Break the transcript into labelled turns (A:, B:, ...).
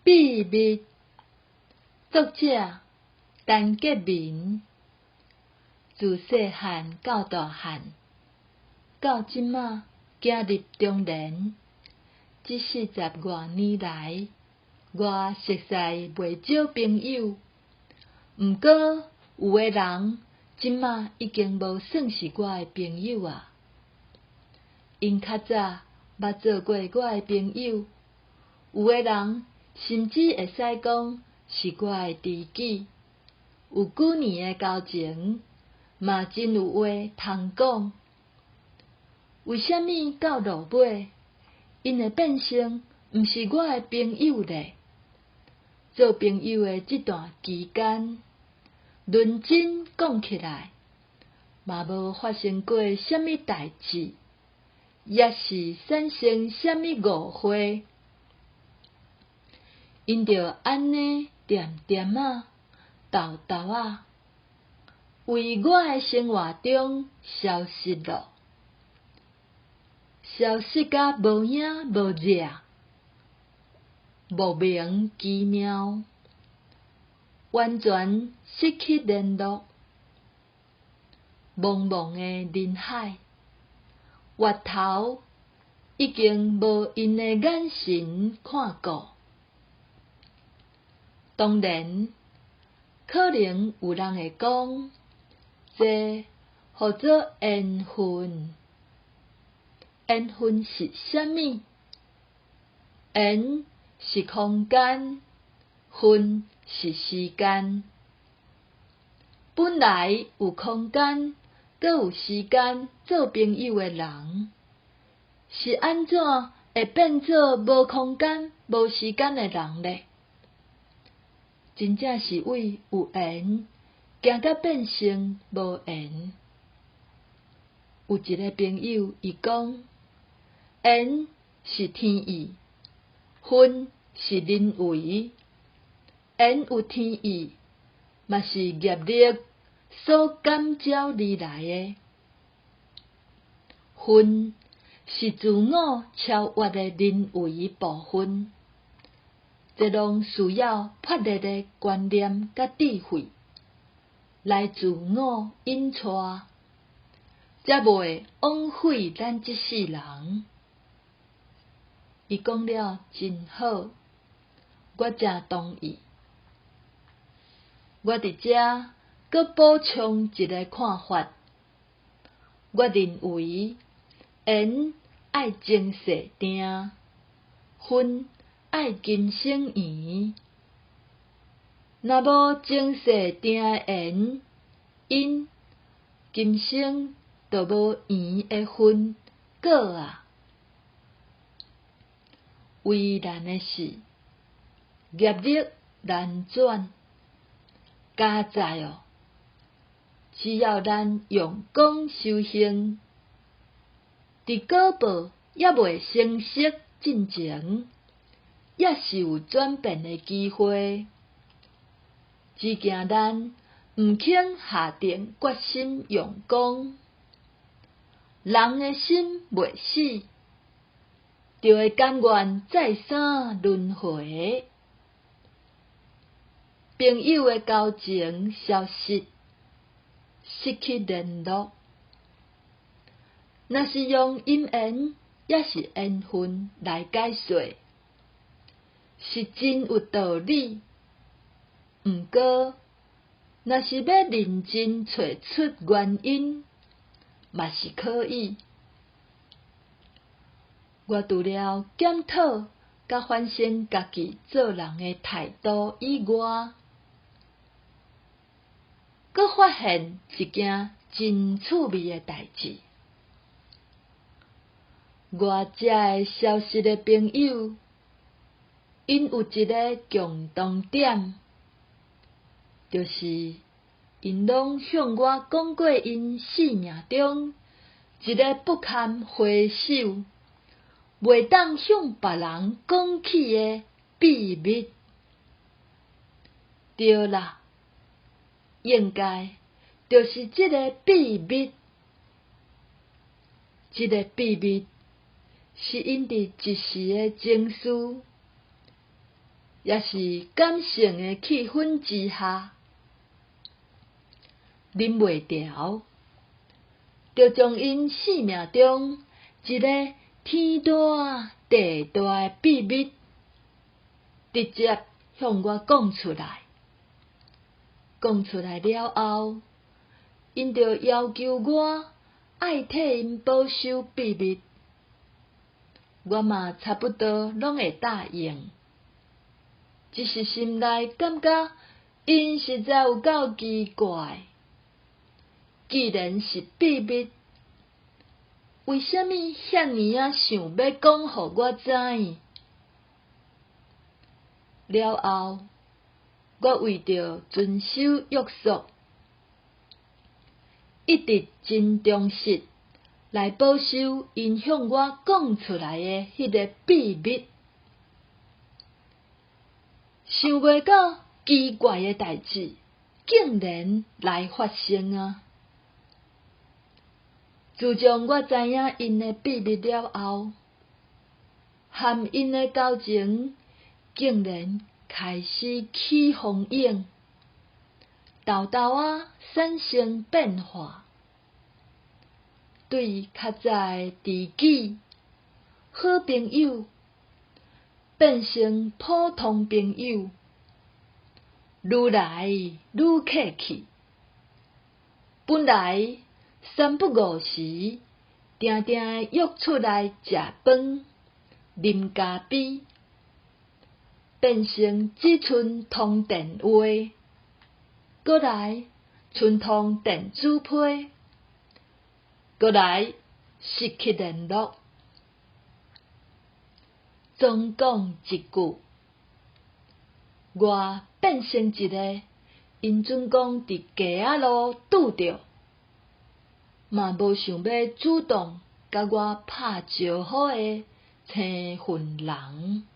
A: 秘密，作者陳潔民。自細漢到大漢，到這馬行入中年，這四十外年來，我熟似袂少朋友。毋過有的人，這馬已經無算是我的朋友矣。𪜶較早捌做過我的朋友，有的人甚至會使講是我的知己，有幾年的交情，嘛真有話通講。為啥物到落尾，𪜶會變成毋是我的朋友咧？做朋友的這段期間，論真講起來，嘛無發生過啥物代誌，抑是產生啥物誤會。𪜶就按呢恬恬仔、沓沓仔，為我的生活中消失了，消失甲無影無跡，莫名其妙，完全失去聯絡。茫茫的人海，回頭已經無𪜶的眼神看顧。當然，可能有人會講，這號做緣分。緣分是啥物？緣是空間，分是時間。本來有空間，閣有時間做朋友的人，是按怎會變做無空間、無時間的人咧？真正是為有緣，行甲變成無緣。有一个朋友，伊講，緣是天意，分是人為。緣有天意，嘛是業力所感召而來的。分是自我超越的人為部分。這攏需要破裂的觀念佮智慧來自我引帶，才袂枉費咱這世人。伊講了真好，我誠同意。我佇遮閣補充一个看法，我認為緣愛前世定，分愛今生圓。若無前世定的緣，𪜶今生就無圓的分果矣。為難的是，業力難轉，佳哉喔！只要咱用功修行，佇果報猶未成熟進前，猶是有轉變的機會。只驚咱毋肯下定決心用功，人的心袂死，就會甘願再三輪迴。朋友的交情消失，失去聯絡，若是用因緣，抑是緣分來解說，是真有道理。毋過，若是欲認真揣出原因，嘛是可以。我除了檢討佮反省家己做人的態度以外，閣發現一件真趣味的代誌。我遮个消失的朋友，𪜶有一个共同點，就是𪜶攏向我講過𪜶生命中一个不堪回首、袂當向別人講起的秘密。對啦，應該就是這个秘密。這个秘密是𪜶佇一時的情緒，抑是感性的氣氛之下，忍袂牢，就將𪜶生命中一个天大地大的秘密，直接向我講出來。講出來了後，𪜶就要求我愛替𪜶保守秘密，我嘛差不多攏會答應。只是心內感覺𪜶實在有夠奇怪。既然是秘密，為啥物遐爾仔想欲講予我知？了後，我為著遵守約束，一直真忠實來保守𪜶向我講出來的彼个秘密。想袂到奇怪的代誌竟然來發生啊！自從我知影𪜶的秘密了後，和𪜶的交情竟然開始起風湧，沓沓仔產生變化。對較早的知己、好朋友，變成普通朋友，愈來愈客氣。本來三不五時，定定約出來食飯、啉咖啡，變成只賰通電話，閣來賰通電子批，閣來失去聯絡。總講一句，我變成一个𪜶準講佇街仔路拄著，嘛無想欲主動共我拍招呼的生份人。